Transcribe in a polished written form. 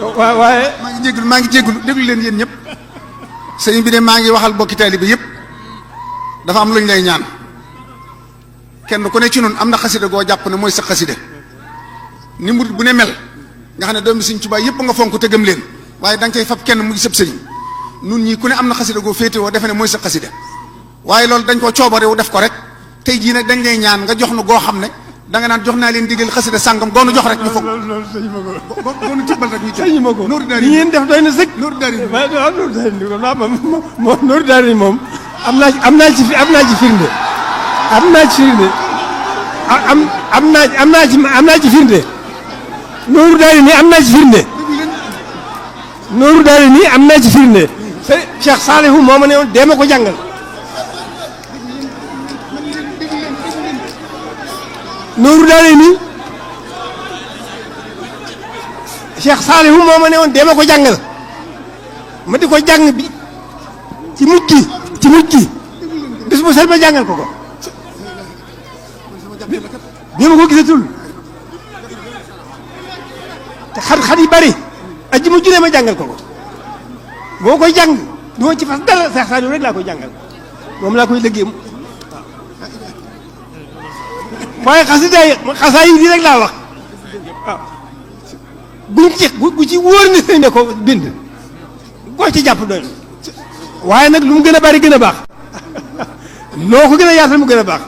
waaye maa ngi jégalu déglu leen yéen ñëpp sëriñ bi de maa ngi waxal bokki taalibe yëpp dafa am luñ lay ñaan kenn ku ne ci noonu am na xasida goo jàpp ne mooy sa xasida ni murid bu ne mel nga xam ne doomi Sëriñ Tuubaa yëpp nga fonk te gëm leen waaye da nga cay fab kenn mu ngi sëb sëriñ nun ñii ku ne am na xasida goo féete woo defe ne mooy sa xasida waaye loolu dañ koo coobarewu def ko rek tey jii nag dañ lay ñaan nga jox nu goo xam ne da nga naan jox naa leen digal xasida sàngam goonu jox rek ñu foog loolu sëñ ma ko goonu tibbal rek ñu jël sëñ ma ko Nooru li Daari ngeen def doy na sëkk Nooru Daari waaw Nooru Daari moom Nooru Daari moom am naa ci firnde am naa ci firnde am naa ci firnde Nooru Daari nii am naa ci firnde Nooru Daari nii am naa ci firnde Cheikh Salihu moo ma ne woon dee ma ko jàngal Nooru Daari nii Cheikh Salihu moo ma ne woon dee ma ko jàngal ma di ko jàng bi ci mujj gi bis bu set ma jàngal ko bi ma ko gisatul te xat yi bari aji mu junee ma jàngal ko boo koy jàng du ma ci fas dara Cheikh Saliou rek laa koy jàngal moom laa koy liggéey waaye xasaa yi rek laa wax waaw bu ci wóor ni sëñ ne ko bind koo ci jàpp doy waaye nag lu mu gën a bari gën a baax loo ko gën a yaatal mu gën a baax